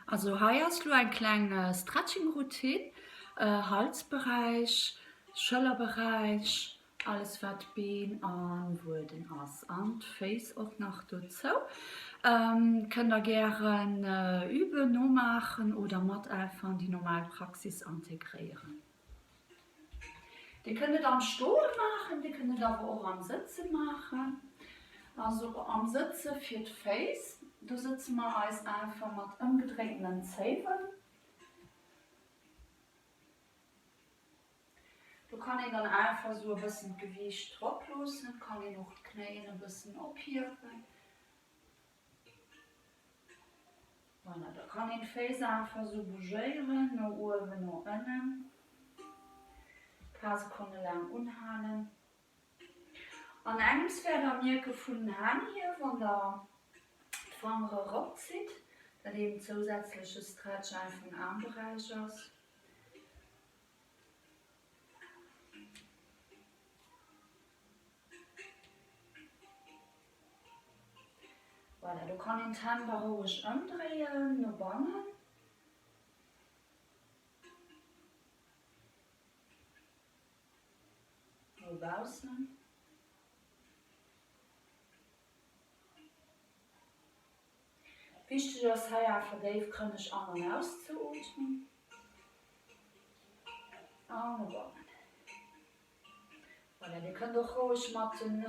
Also hei ass lo eng kleng Stretching Routine, Halsberäich, Schëllerberäich, alles wat Been an Wueden ass an d'Féiss och nach dozou. Kënnt der gären üben, nomaachen oder mat einfach an déi normal Praxis integréieren. Dir kënnt et am Stoe maachen, dir kënnt et awer och am Sëtze maachen. Also am Sëtze fir d'Féiss, do sëtze mer eis einfach mat ëmgedréintenen Zéiwen. Do kann een dann einfach esou e bëssen d'Gewiicht drop loossen, et kann een och d'Knéien e bëssen ophiewen. Voilà, da kann een d'Féiss einfach esou bougéieren, no uewen, no ënnen. Paar Sekonne laang unhalen. An engems wäert der mierke vun den Hänn hier, wann der d'Fangere eropzitt, dat eben zousätzleche Stretch einfach am Aarmberäich ass. Voilà, do kann een d'Hänn da roueg ëmdréien, no bannen. No baussen. Wichteg ass hei awer déifgrënneg an an auszeootmen. An no bannen. Voilà, dir kënnt och roueg mat den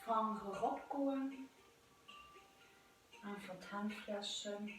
Fangere rop goen. Einfach d'Hänn flächen.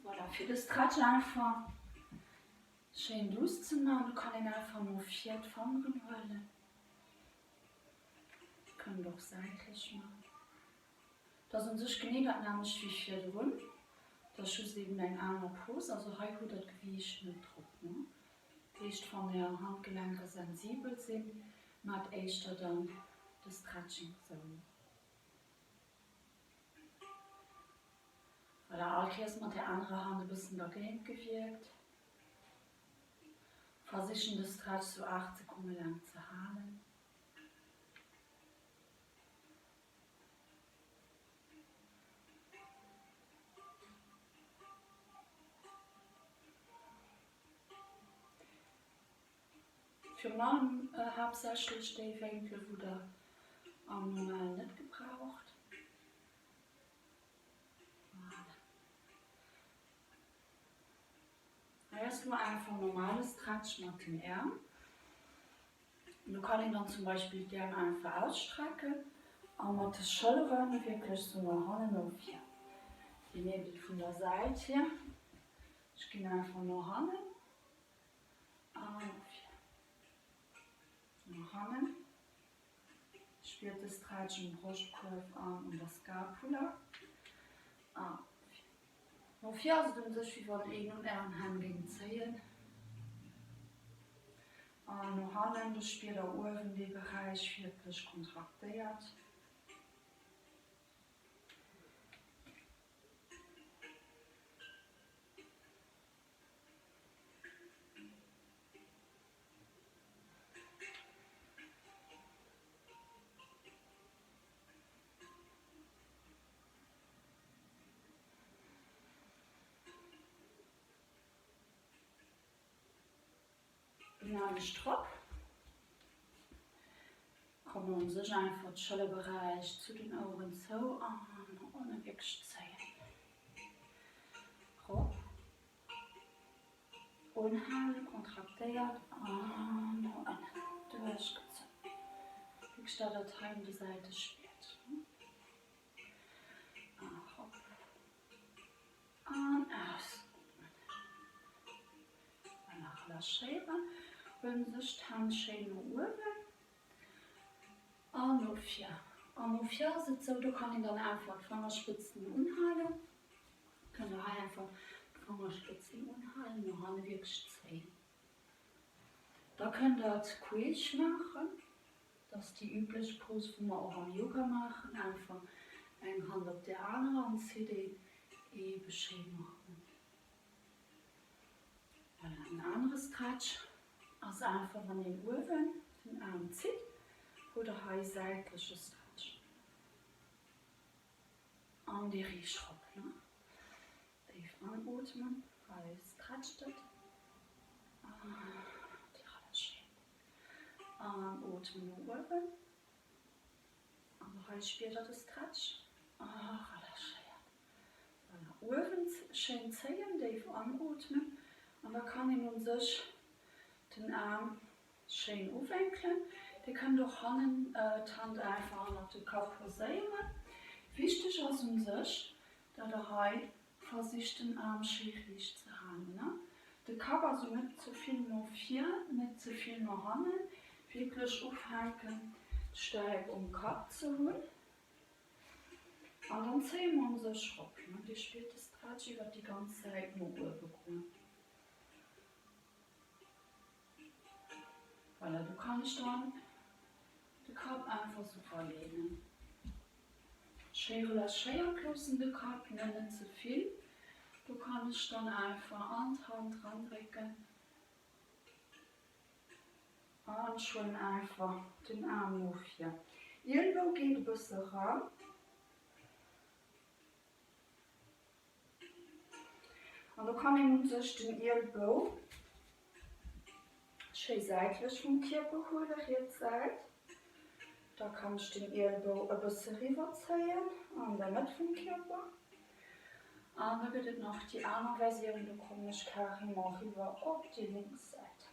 Voilà, fir de Stretch einfach schéin douce ze man, do kann een einfach no vir d'Fangeren huelen. Kënnt och säitlech man. Dat ass un sech genee dat nämmlecht wéi virdrun, dat ass just eben eng aner Pose. Also hei hutt der d'Gewiicht net drop, ne? Dat heescht wann är Handgelenker sensibel sinn, maacht éischter dann de Stretching sou. Voilà, all Kéiers mat der anerer Hand e bëssen dergéint gewierkt. Versichen de Stretch sou 8 Sekonne laang ze halen. Virun allem haaptsächlech déi Wénkel wou der am normalen net gebraucht. Voilà. Hei ass lo einfach normale Stretch mat den Äerm. Do kann een dann zum Beispill d'Äerm einfach ausstrecken a mat de Schëllere wierklech sou no hannen no vir. Dir mierkt et vun der Säit hier, ech ginn einfach no hannen an no vir. No hannen. Spiert de Stretch um Broschtkuerf an un der Scapula. An no vir. No vir ass et un sech wéi wann een un ären Hänn géing zéien. An no hannen, do spiert der uewen dee Beräich wierklech kontraktéiert. Dynamisch drop. Kommen un sech einfach d'Schëllerberäich zu den Oueren zou an no ënne wierklech zéien. Rop. Unhalen, kontraktéiert an no ënnen duerchgezunn. Wierklech dat der et hei un de Säite spiert. Erop an ausatmen. Voilà, relâchéieren. Huelen sech d'Hänn schéin no uewen an no vir. An no vir ass et sou, do kann een dann einfach d'Fangerspëtzen unhalen. Kënnt der hei einfach d'Fangerspëtzen unhalen, no hanne wierklech zéien. Da kënnt der d'Queesch maachen. Dat ass déi üblech Pose, wou mer och am Yoga maachen. Einfach eng Hand op där anerer an zitt een eebe schéin no hannen. Voilà, en anere Stretch ass einfach, wann een uewen den Aarm zitt, hutt der hei säitleche Stretch an déi riicht rop. Déif anootmen, hei stretcht et an déi relâchéiert. An ootmen no uewen an och hei spiert der de Stretch a relâchéiert. Voilà, uewen schéin zéien, déif anootmen an da kann een un sech den Aarm Schéin uwénkelen. Dir kënnt och hannen d'Hand einfach hannert de Kapp poséieren. Wichteg ass un sech, dat der hei versicht den Aarm schéi riicht ze halen. De Kapp also net ze vill no vir, net ze vill no hannen. Wierklech ufänken d'Stäip um Kapp ze hunn. An dann zéie mer un sech rop. Dir spiert de Stretch iwwert déi ganz Säit no uewe goen. Voilà, do kann ech dann de Kapp einfach sou raleenen. Schéi relâchéiert loossen de Kapp, ne net ze vill. Do kann ech dann einfach an d'Hand randrécken an ech huelen einfach den Aarm no vir. Ielbou geet e bësse ran. An do kann een un sech den Ielbou schéi säitlech vum Kierper huelen, riets Säit. Da kann ech den Ielbou e bësse riwwer zéien an der Mëtt vum Kierper. An da gëtt et nach déi aner Versioun, do kommen ech carrément riwwer op déi lénks Säit.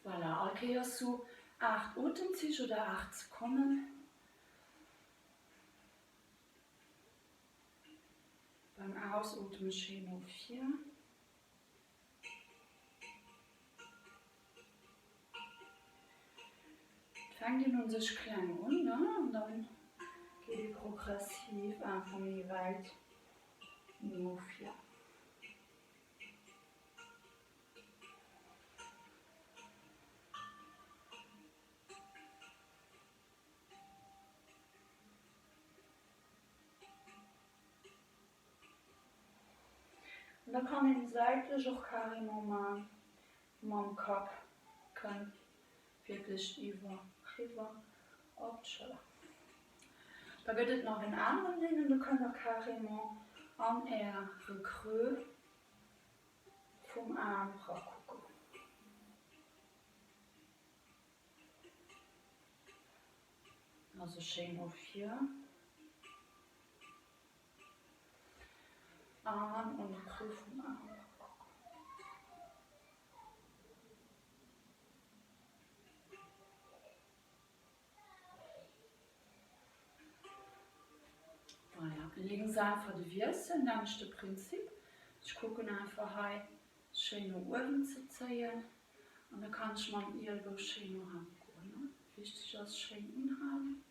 Voilà, all Kéiers sou 8 Otemzich oder 8 Sekonnen. Beim Ausotme schéin no vir. Et fänkt een un sech kleng un, ne, an dann geet ee progressiv einfach méi wäit no vir. An da kann een säitlech och carrément man mam Kapp kënnt wierklech iwwer riwwer op d'Schëller. Da gëtt et nach en aneren Ding, do kënnt der carrément an äre Creux vum Aarm rakucken. Also schéin no vir an an de Creux vum Aarm rakucken. Voilà, lénks einfach de Wiessel, nämmlechte Prinzip. Ech kucken einfach hei schéin no uewen ze zéien an da kann ech mam Ielbou schéin no hanne goen. Wichteg ass schéin unhalen.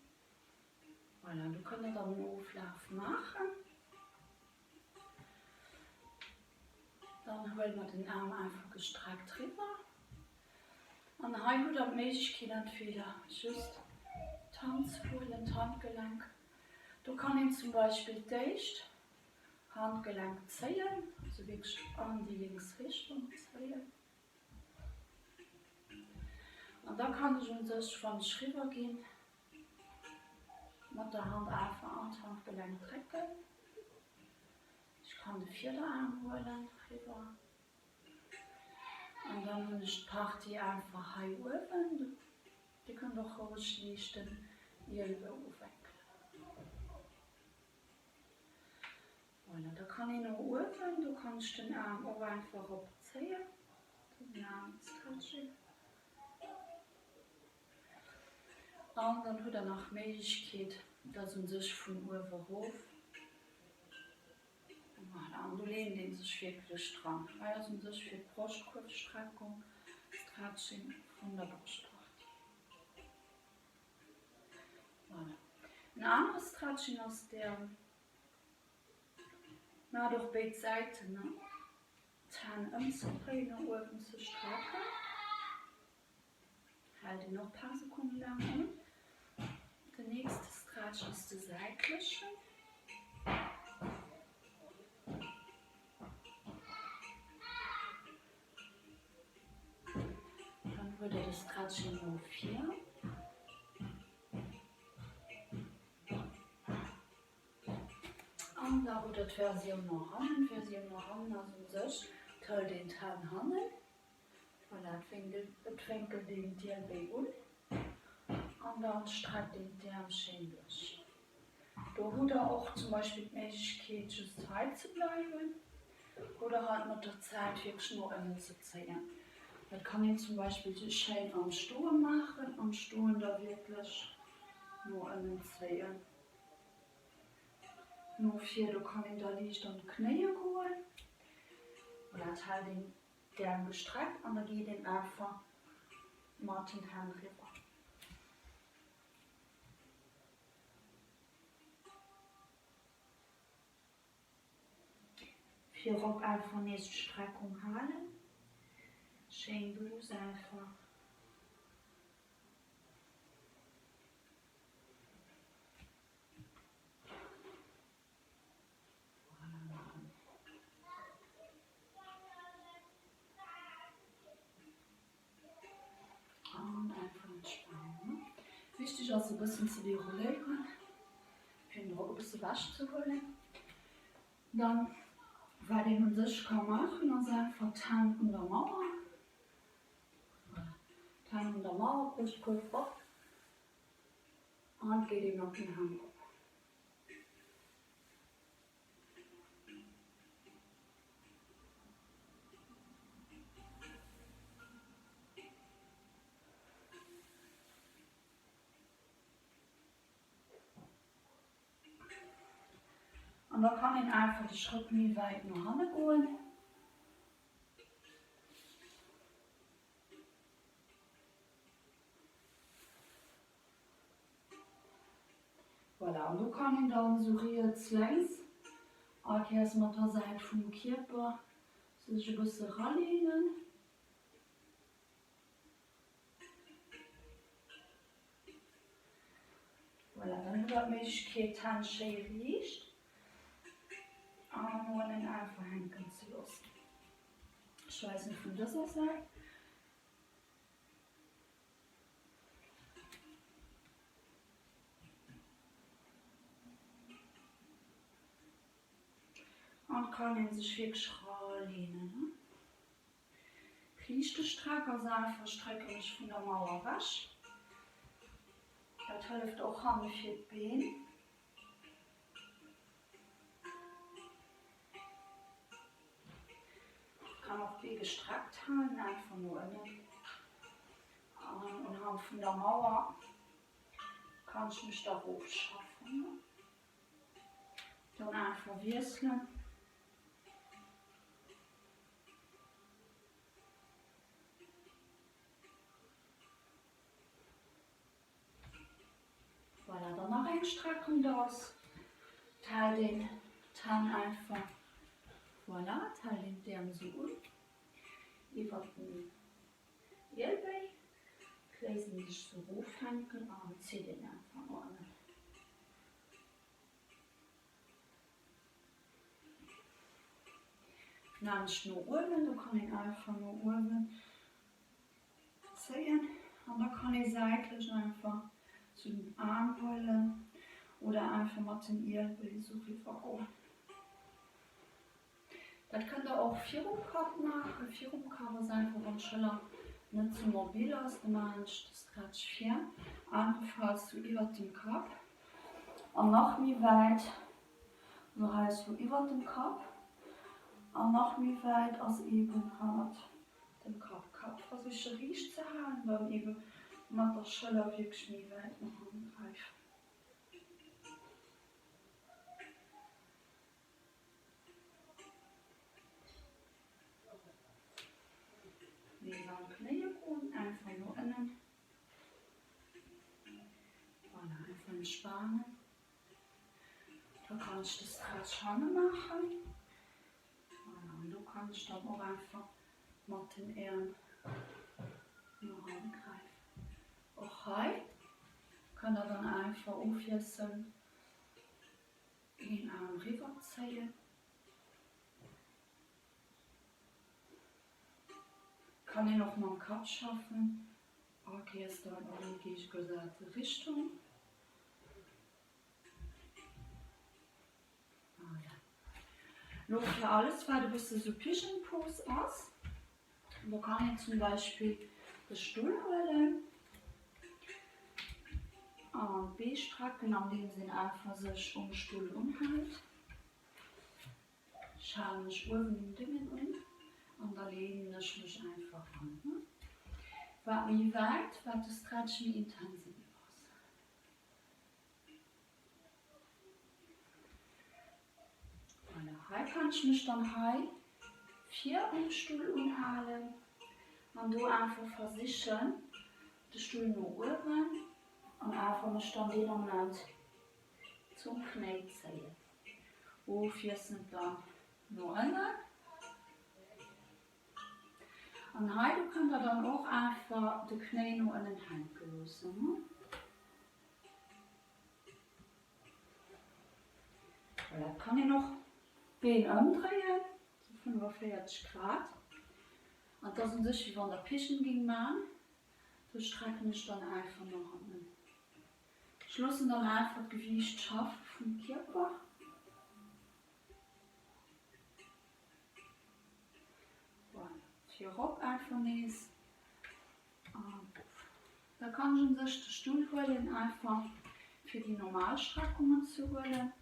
Voilà, do kënnt der dann den Oflaf maachen. Dann huele mer den Aarm einfach gestreckt riwwer. An hei hutt der d'Méiglechkeet entweder just d'Hand ze huelen, d'Handgelenk. Do kann een zum Beispill d'éischt Handgelenk zéien, also wierklech an déi lénks Richtung zéien. An da kann ech un sech, wann ech riwwer ginn, mat der Hand einfach an d'Handgelenk drécken. Ech kann de Fiederaarm huelen, riwwer. An dann hunn ech d'Partie einfach hei uewen. Dir kënnt och roueg liicht den Ielbou uwénkelen. Voilà, da kann een no uewen, do kann ech den Aarm och einfach erop zéien, den Aarm stretchen. An dann hutt der nach d'Méiglechkeet, dass un sech vun uewe erof, voilà, an do leent ee sech wierklech dran. Hei ass un sech fir d'Broschtkuerfstreckung, Stretching vun der Broschtpartie. Voilà. En anere Stretching ass der. Maacht och béid Säiten, ne? D'Hänn ëmzedréien, no uewen ze strecken. Haalt een och paar Sekonne laang un. Den nächste Stretch ass de säitlechen. Dann huet der de Stretching no vir. An da hutt der d'Versioun no hannen. D'Versioun no hannen ass u sech, et hëlt een d'Hänn hannen, voilà, et wénkelt een d'Ielbéi un an da streckt een d'Äerm schéin duerch. Do hutt der och zum Beispill d'Méiglechkeet just hei ze bleiwen oder halt mat der Zäit wierklech no ënnen ze zéien. Dat kann een zum Beispill schéin am Stoe maachen, am Stoen da wierklech no ënnen zéien. No vir, do kann een da liicht an d'Knéie goen oder et hält een d'Äerm gestreckt an da geet een einfach mat den Hänn riwwer. Virop einfach nees d'Streckung halen, schéin duuss einfach. An einfach entspanen. Wichteg ass e bëssen ze derouléieren, fir den Drock e bësse wech ze huelen. Dann, wat een u sech ka maachen, ass einfach d'Hänn un der Mauer. Voilà, d'Hänn un der Mauer, Brustkuerf op an et geet een mat den Hänn op. An da kann een einfach de Schrëtt méi wäit no hanne goen. Voilà, an do kann een dann esou riets, lenks, all Kéiers mat der Säit vum Kierper sech e bësse raleenen. Voilà, dann hutt der d'Méiglechkeet d'Hänn schéi riicht an no ënnen einfach hänken ze loossen. Ech weisen vun dëser Säit. An kann een sech wierklech raleenen, ne? Riichte Streck, also einfach strecke mech vun der Mauer ewech. Dat hëlleft och hanne fir d'Been. Kann och d'Bee gestreckt halen, einfach no ënnen. An unhand vun der Mauer kann ech mech da rofschaffen. Dann einfach wiesselen. Voilà, dann nach eng Streckung, dass d'hält een d'Hänn einfach, voilà, d'hält een d'Äerm esou un iwwert den Ielbéi, d'léisst een sech esou erofhänken an zitt een einfach no ënnen. Laanscht no uewen, do kann een einfach no uewen zéien an da kann ee säitlech einfach zu den Aarm huelen oder einfach mat den Ielbéi esou riwwer goen. Dat kënnt der och virum Kapp maachen. Virum Kapp ass einfach wann d'Schëller net ze mobil ass, da maachen ech de Stretch vir, anerefalls sou iwwert dem Kapp an nach méi wäit, also hei ass lo iwwert dem Kapp an nach méi wäit ass eben hannert dem Kapp. Kapp versiche riicht ze halen, dann eben mat der Schëller wierklech méi wäit no hannen gräifen. Nees an d'Knéie goen, einfach no ënnen. Voilà, einfach entspanen. Da kann ech de Stretch hanne maachen. An do kann ech dann och einfach mat den Äerm no hanne gräifen. Och hei kënnt der dann einfach ofwiesselnd een Aarm riwwer zéien. Kann een och mam Kapp schaffen, a gees dann an déi géigegesate Richtung. Voilà. Lo fir alles wat e bësse sou Pigeon Pose ass, do kann een zum Beispill de Stull huelen an d'Bee strecken andeems een einfach sech um Stull unhält. Ech halen mech uewen um Déngen un an da leenen ech mech einfach an. Wat méi wäit, wat de Stretch méi intensiv ass. Voilà, hei kann ech mech dann hei vir um Stull unhalen an do einfach versichen de Stull no uewen an einfach mech dann deen Ament zum Knéi zéien. Ofwiesselnd dann no ënnen. An hei do kënnt der dann och einfach de Knéi no ënnen hänke loossen. Voilà, et kann een och d'Been ëmdréien, sou 45 Grad. An et ass un sech wéi wann der Pigeon ging man. Do strecken ech dann einfach no hannen. Ech loossen dann einfach d'Gewiicht schaffe vum Kierper. Voilà, virop einfach nees. Da kann ech un sech de Stull huelen einfach fir déi normal Streckungen ze huelen.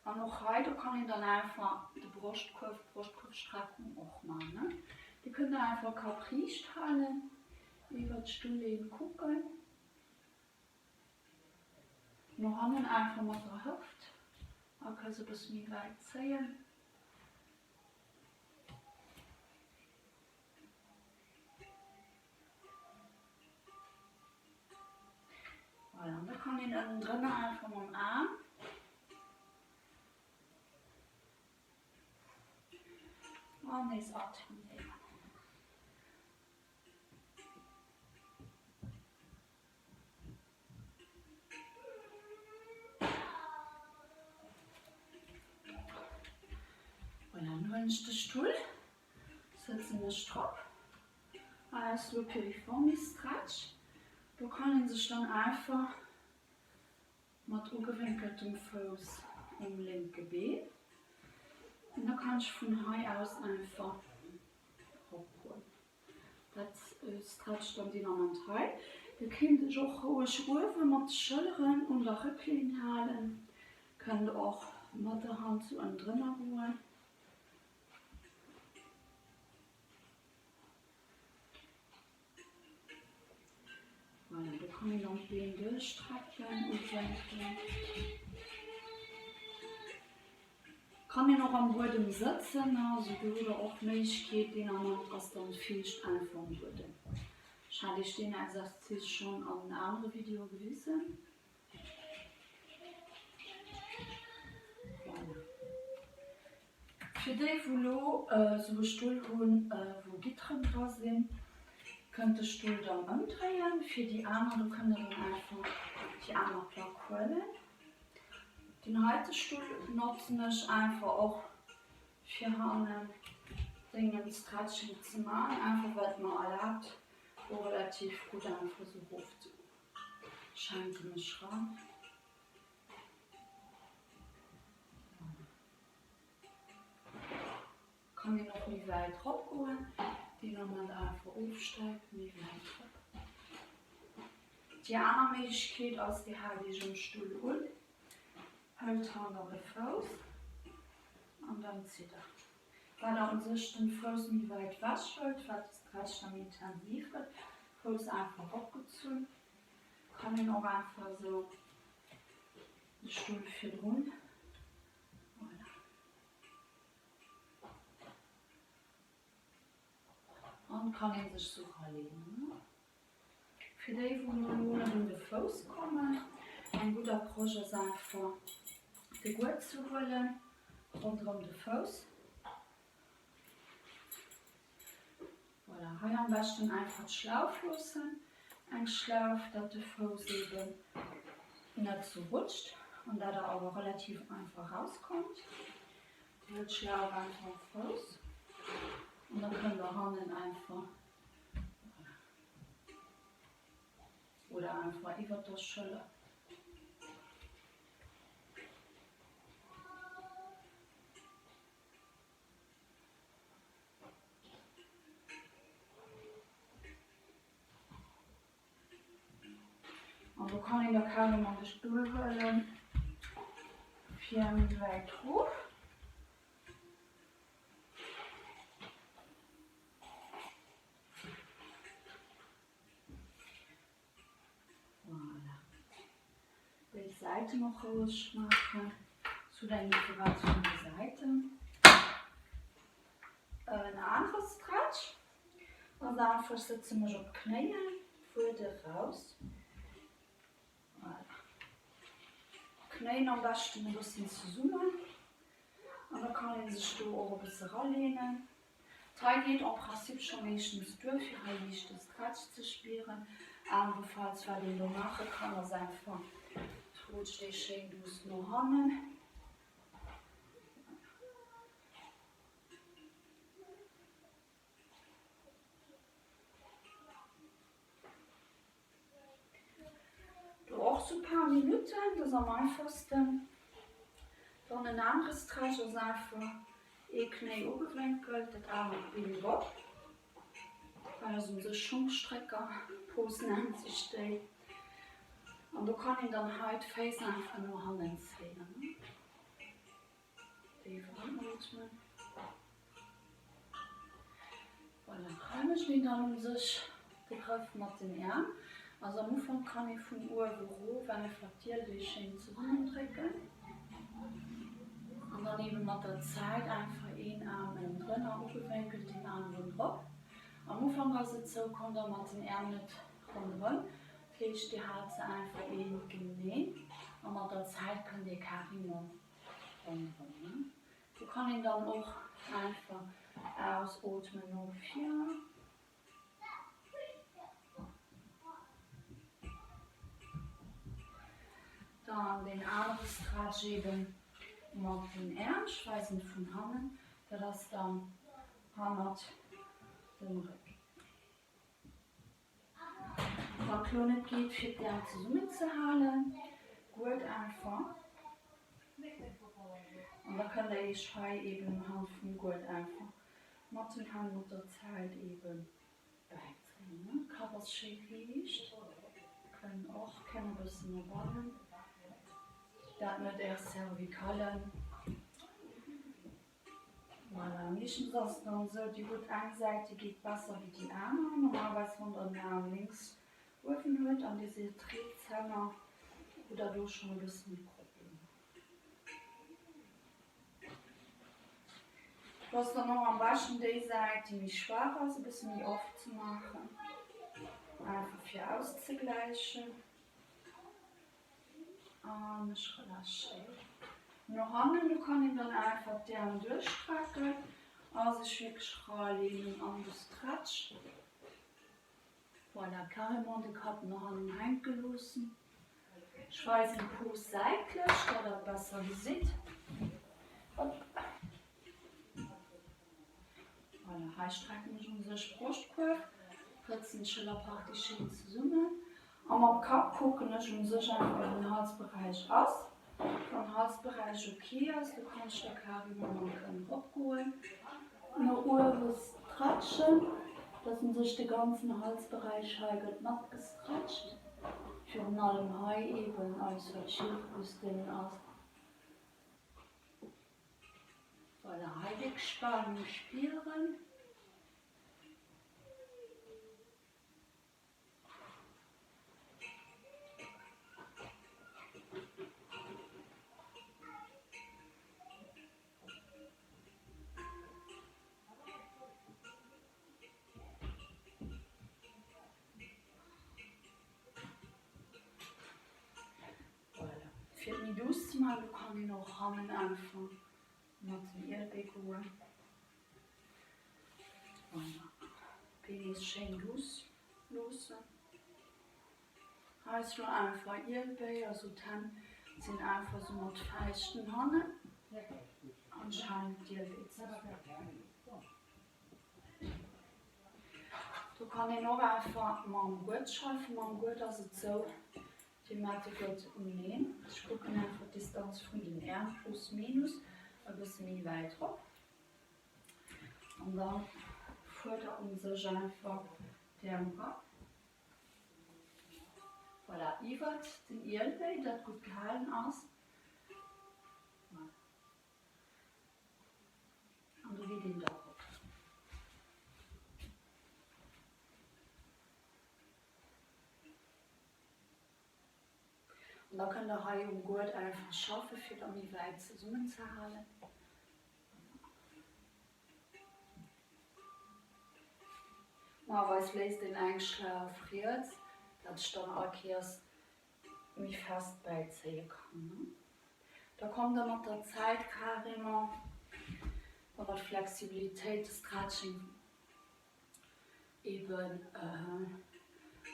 An och hei do kann een dann einfach de Broschtkuerf, d'Broschtkuerfstreckung och man. Dir kënnt da einfach Kapp riicht halen, iwwert d'Stulllehn kucken. No hannen einfach mat der Hëft a këss e bësse méi wäit zéien. Voilà, an da kann een ënnendrënner einfach mam Aarm an nees alternéieren. Voilà, dann huelen ech de Stull, sëtzen mech drop. Hei ass lo Piriformis Stretch. Do kann een sech dann einfach mat ugewénkeltem Fouss um lénke Been. An da kann ech vun hei aus einfach eropgoen. Dat stretcht dann deen Ament hei. Dir kéint iech och roueg uewe mat de Schëlleren un der Rëcklinn halen. Kënnt och mat der Hand sou ënnendrënner goen. Voilà, do kann een dann d'Been duerchstrecken, uwénkelen. Kann een och am Buedem sëtzen, also do hutt der och d'Méiglechkeet, deen Ament ass dann fiicht einfach um Buedem. Ech hat iech deen Exercice schonn an en anere Video gewisen. Voilà. Fir déi wou lo sou e Stull hunn wou Gitteren dra sinn, kënnt de Stull dann ëmdréien. Fir déi aner, do kënnt der dann einfach déi aner Plack huelen. Den heite Stull notzen ech einfach och fir hannen dengen Stretching ze man, einfach well et mer erlaabt do relativ gutt einfach sou rof ze goen. Ech hänke mech ran. Kann een och méi wäit rop goen, deen Ament einfach ofsteigt, méi wäit rop. Déi aner Méiglechkeet ass, Dir haalt Iech um Stull un, hëlt d'Hand an de Fouss an dann zitt Der. Wat der u sech den Fouss méi wäit wech hëlt, wat de Stretch da méi intensiv gëtt. Fouss einfach ropgezunn, kann een och einfach esou de Stull virdrun. Voilà. An kann een sech sou raleeën. Fir déi wou elo net un de Fouss kommen, eng gutt Approche ass einfach de Gurt ze huelen ronderëm de Fouss. Voilà, hei am beschten einfach d'Schlauf loossen, eng Schlauf, dat de Fouss eben net sou rutscht an dat der awer relativ einfach rauskommt. Dir huelt d'Schlauf einfach am Fouss an da kënnt der hannen einfach, voilà, oder einfach iwwert der Schëller. An do kann een da carrément de Stull huelen fir méi wäit rof. Voilà. Béid Säiten och roueg maachen. Sou eng Differenz vun de Säiten. En anere Stretch ass einfach, ech sëtze mech op d'Knéien, Fuert eraus. Voilà. D'Knéien am beschten e bëssen zesummen an da kann ee sech do och e bësse raleenen. D'Hei geet en principe scho meeschtens duer fir hei liichte Stretch ze spieren. Anerefalls wat een do maache kann ass einfach d'Rutscht déi schéin duuss no hannen. Do och sou paar Minutten, dat ass am einfachsten. Dann en anere Stretch ass einfach ee Knéi ugewénkelt, dat anert Been drop. Dat ass u sech Schongstrécker-Pose nennt sech déi. An do kann een dann hei d'Féiss einfach no hannen zéien. Déif anatmen. Voilà, hei mécht een dann u sech de Grëff mat den Äerm. Also am Ufank kann ee vun uewe rof einfach d'Ielbee schéin zesummendrécken an dann eben mat der Zäit einfach een Aarm ënnendrënner ugewénkelt, deen aneren drop. Am Ufank ass et sou, kommt der mat den Äerm net ronderëm, dat heescht dir haalt se einfach een genee a mat der Zäit kënnt dir carrément ronderëm. Do kann een dann och einfach ausootmen no vir. Dann deen anere Stretch eben mat den Äerm, ech weisen vun hannen, dat ass dann hannert dem Réck. Wann et lo net geet fir d'Äerm zesummen ze halen, guet einfach an da kënnt der iech hei eben un Hand vum Guet einfach mat den Hänn mat der Zäit eben bäizéien. Kapp ass schéi riicht, kënn och kënn e bëssen no bannen, dat net är Cervicalen. Voilà, meeschtens ass et dann esou, dir hutt eng Säit, déi geet besser wéi déi aner. Normalerweis wann der den Aarm lénks uewen huet an dir sidd Rietshänner, hutt der do schonn e bësse méi Problemer. Do ass dann och am beschten déi Säit, déi méi schwaach ass, e bësse méi oft ze maachen, einfach fir auszegläichen. An ech relâchéieren no hannen. Do kann een dann einfach d'Äerm duerchstrecken a sech wierklech raleenen an de Stretch. Voilà, carrément de Kapp no hannen hänke loossen. Ech weisen d'Pose säitlech, datt der et besser gesitt. Hop. Voilà, hei strecken ech un sech Broschtkuerf, prëtzen d'Schëllerpartie schéin zesummen a mam Kapp kucken ech un sech einfach wéi den Halsberäich ass. Wann Halsberäich ok ass, du kanns da carrément mam Kënn eropgoen, no uewe stretchen, dass un sech de ganzen Halsberäich hei gëtt mat gestretcht, virun allem hei eben alles wat Schilddrüsdéngen ass. Voilà, hei wierklech Spannung spieren. Voilà, fir méi. douce ze maachen. Do kann een och hannen einfach mat den Ielbee goen. Voilà, d'Been nees schéin douce loossen. Hei ass lo einfach Ielbéi, also d'Hänn sinn einfach sou mat Fäischten hannen anscheinend d'Ielbéi ze Do kann een och einfach mam Guet schaffen. Mam Guet ass et sou, Dir maacht de Guet uneneen. Ech kucken einfach d'Distanz vun den Äerm plus minus e bësse méi wäit rop. An da fuert der un sech einfach d'Äerm erop. Voilà, iwwert den Ielwéi, dat gutt gehalen ass. Voilà. An do geet een da rop. An da kënnt der hei um Guet einfach schaffe fir da méi wäit zesummen ze halen. Normalerweis léisst een eng Schlauf riets, dat ech dann all Kéiers méi fest bäizéie kann. Da kommt der mat der Zäit carrément, wann der d'Flexibilitéit, de Stretching eben,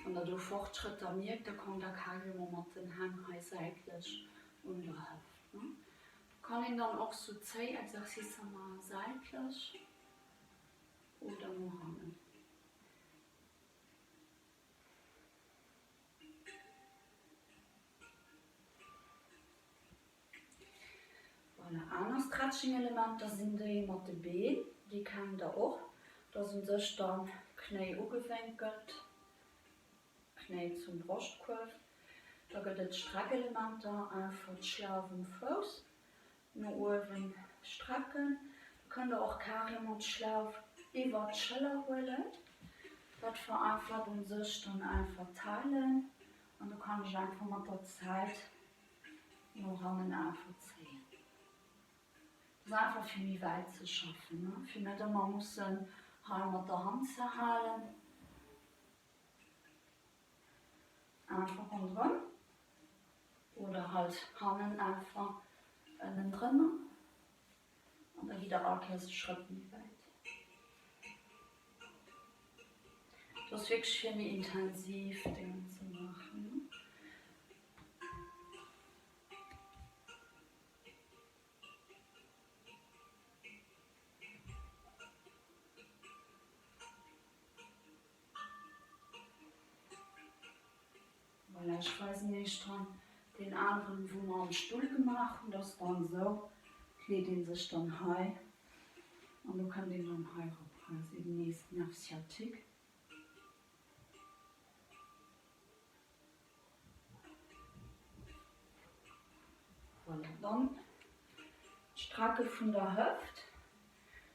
wann der do Fortschrëtter mierkt, da kommt der carrément mat den Hänn hei säitlech un der Hëft. Kann een dann och sou Zéiexercicer maachen, säitlech oder no hannen. Voilà, aner Stretching-Elementer sinn déi mat de Been, déi kennt der och. Do ass un sech dann Knéi ugewénkelt, Knéi zum Broschtkuerf. Da gëtt et Streckelementer, einfach d'Schlauf um Fouss no uewen strecken. Da kënnt der och carrément d'Schlauf iwwert d'Schëller huelen. Dat vereinfacht un sech dann einfach d'Halen an do kann ech einfach mat der Zäit no hannen einfach zéien. Dat ass einfach fir méi wäit ze schaffen, fir net ëmmer mussen hei mat der Hand ze halen. Einfach ronderëm oder halt hannen einfach ënnendrënner an da gitt der all Kéiers e Schrëtt méi wäit. Dat ass wierklech fir méi intensiv Déngen ze maachen. Voilà, ech weisen iech dann deen aneren, wou mer am Stull gemaach hunn. Dat ass dann esou, et leet ee sech dann hei an do kënnt een dann hei erop. Hei ass eben nees Nerf sciatique. Voilà, dann d'Strecke vun der Hëft.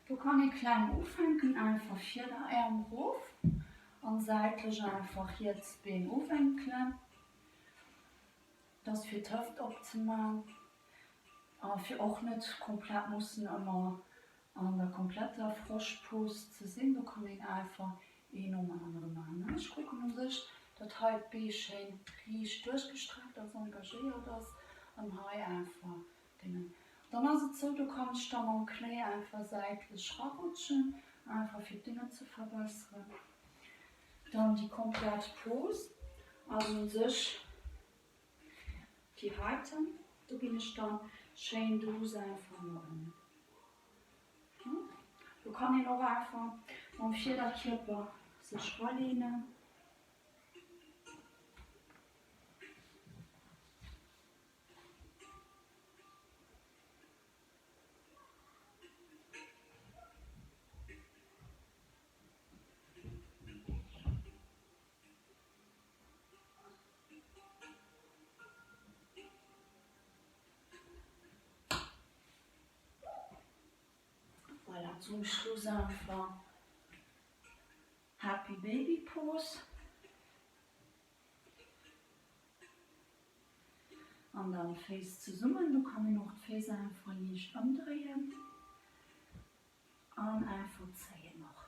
Do kann ee kleng ufänken, einfach Virderäerm rof an säitlech einfach riets Been uwénkelen. Dat ass fir d'Hëft opzeman a fir och net komplett mussen ëmmer an der kompletter Froschpose ze sinn. Do kann een einfach een nom anere maachen. Ech kucken u sech, datt hei d'Bee schéin riicht duerchgestreckt ass, engagéiert ass an hei einfach Déngen. Dann ass et sou, do kann ech da mam Knéi einfach säitlech rarutschen, einfach fir d'Déngen ze verbesseren. Dann déi komplett Pose ass u sech déi heiten. Do ginn ech dann schéin douce einfach no ënnen. Do kann een och einfach mam Fiederkierper sech raleenen. Voilà, zum Schluss einfach Happy Baby Pose. An dann d'Féiss zesummen, do kann een och d'Féiss einfach liicht ëmdréien an einfach zéien och.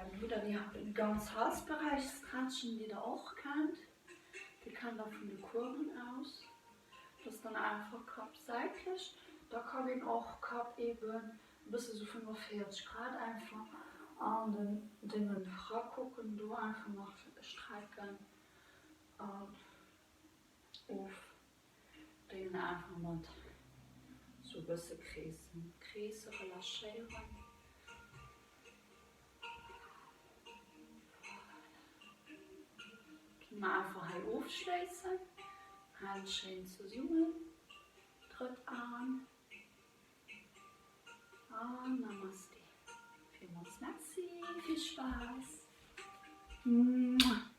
Dann hutt der déi ganz Halsberäich stretchen, déi der och kennt. Déi kennt der vun de Coursen aus. Dat ass dann einfach Kapp säitlech. Da kann een och Kapp eben e bësse sou 45 Grad einfach an den Déngen rakucken, do einfach nach strecken an of Déngen einfach mat sou e bësse kreesen, kreese relâchéieren. Voilà. Kënne mer einfach hei ofschléissen. Hänn schéin zesummen, drëtt Aarm. An Namaste. Villmools Merci, vill Spaass. Mouah.